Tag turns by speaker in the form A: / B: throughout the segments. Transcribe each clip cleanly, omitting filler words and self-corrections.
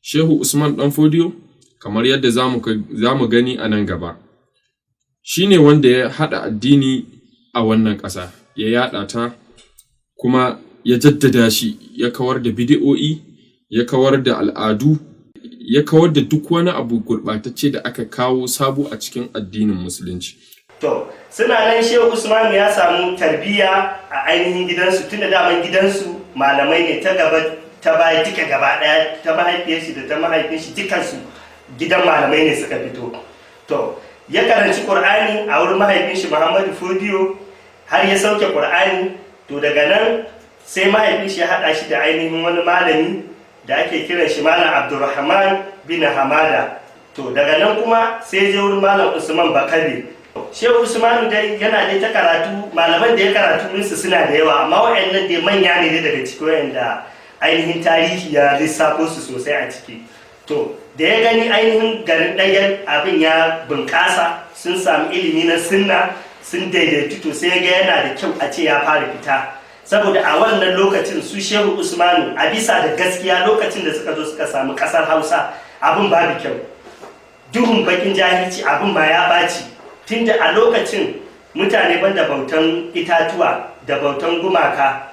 A: Shehu Usman Ɗan Fodiyo, kamar yadda za mu gani a nan gaba, shi ne wanda ya haɗa addini a wannan ƙasa, ya yaɗa ta kuma ya jaddada shi, ya kawar da bidi'o'i, ya kawar da al'adu, ya kawar da duk wani abu gurɓatacce da aka kawo sabo a cikin addinin Musulunci.
B: To, suna nan, Shehu Usman ya samu tarbiyya a ainihin gidansu, tunda daman gidansu malamai ne ta gaba ta baya duka gaba daya, ta mahaifiyar shi da ta mahaifin shi, dukansu gidan malamai ne suka fito. To, ya karanci Qur'ani a wurin mahaifin shi Muhammadu Fodiyo har ya sauke Qur'ani. To, daga nan sai mahaifin shi ya hada shi da ainihin wani malami da ake kiran shi Malam Abdulrahman bin Hamada. To, daga nan kuma sai ya je wurin Malam Usman Bakabe. Shehu Usmanu dai yana dai ta karatu. Malaman da ya karatu musu suna da yawa, amma waɗannan dai manya ne dai daga cikin waɗanda ainihin tarihi ya lissafo su sosai a ciki. To, da ya gani ainihin garin Ɗagen abin ya bunƙasa, sun samu ilimi na sunna, sun daidaitu, to sai ya ga yana da kyau a ce ya fara fita, saboda a wannan lokacin su Shehu Usmanu, a bisa da gaskiya, lokacin da suka zo suka samu ƙasar Hausa, abin babu kyau, duhun bakin jahilci, abin ma ya ɓaci, tunda a lokacin mutane banda bautan itatuwa da bautan gumaka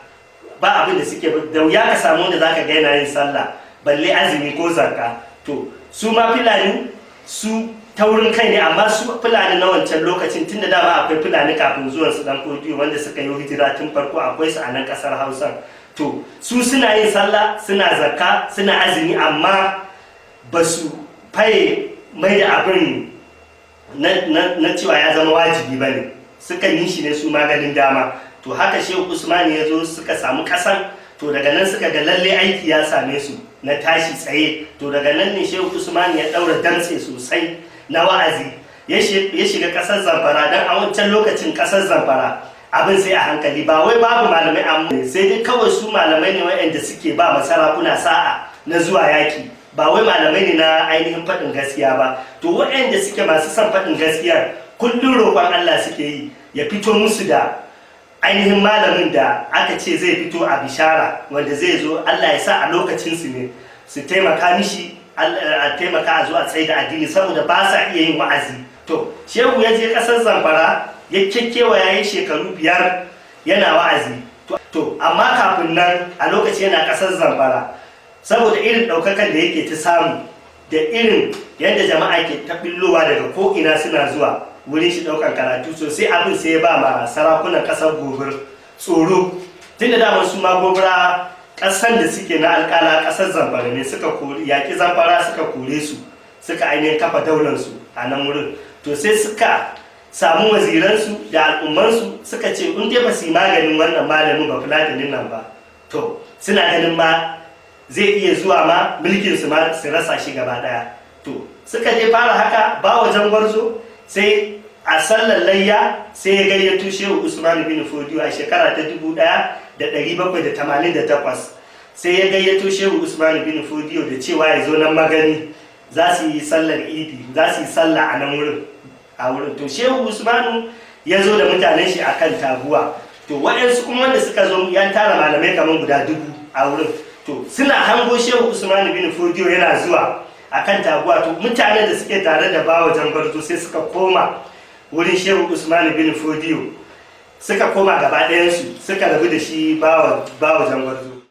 B: ba abin da suke. Da wuya ka samu wanda zaka ga yana yin sallah, balle azumi ko zakka. To, su ma Fulani su taurin kai ne, amma su Fulani na wancan lokacin, tunda dama akwai Fulani kafin zuwan su Dan Fodiyo wanda suka yi hijira tun farko, akwai su a nan kasar Hausa. To, su suna yin sallah, suna zakka, suna azumi, amma ba su faye mai da abin na cewa ya zama wajibi ba ne. Sukan yi shi ne su maganin dama. To, haka Shehu Usman ya zo suka samu kasan. To, daga nan suka ga lalle aiki ya same su na tashi tsaye. To, daga nan ne Shehu Usman ya daura damtse sosai na wa'azi, ya shiga kasar Zamfara, don a wancan lokacin kasar Zamfara abin sai a hankali. Ba wai babu malamai, amma sai dai kawai su malamai ne waɗanda suke ba masarakuna sa'a na zuwa yaki, ba wai malamai ne na ainihin faɗin gaskiya ba. To, waɗanda suke masu son faɗin gaskiya kullum roƙon Allah suke yi ya fito musu da ainihin malamin da aka ce zai fito a bishara, wanda zai zo, Allah ya sa a lokacinsu ne, su taimaka mishi, a taimaka a zo a tsaye da addini, saboda ba sa iya yin wa'azi. To, Shehu ya je ƙasar Zamfara, ya kekkewa, ya yi shekaru 5 yana wa'azi. To, amma kafin nan, a lokaci yana ƙasar Zamfara, saboda irin ɗaukakan da yake ta samu da irin yadda jama'a ke ta ɓillowa daga ko'ina suna zuwa wurin shi ɗaukan karatu sosai, abin sai ya ba ma sarakunan ƙasar Gobir tsoro, tunda daman su ma Gobira ƙasan da suke na alƙala ƙasar Zamfara ne. Suka kori yaƙi Zamfara, suka kore su, suka ainihin kafa daularsu a nan wurin. To, sai suka samu waziransu da al'ummansu, suka ce in dai ba su yi maganin wannan malamin ba Fulatinin nan ba, to suna ganin ma zai iya zuwa ma mulkin su ma su rasa shi gaba daya. To, suka je fara haka ba wajen gwarzo, sai a sallar layya sai ya gayyato Shehu Usman bin Fodiyo a shekara ta 1788. Sai ya gayyato Shehu Usman bin Fodiyo da cewa ya zo nan Magani, za su yi sallar Idi, za su yi sallah a nan wurin a wurin. To, Shehu Usmanu ya zo da mutanen shi akan taguwa. To, waɗansu kuma wanda suka zo, ya tara malamai kamar guda 1000 a wurin. To, suna hango Shehu Usmanu bin Fodiyo yana zuwa akan taguwa, to mutanen da suke tare da Bawa Jangwarzo sai suka koma wurin Shehu Usmanu bin Fodiyo, suka koma gaba ɗayansu, suka rabu da shi Bawa Jangwarzo.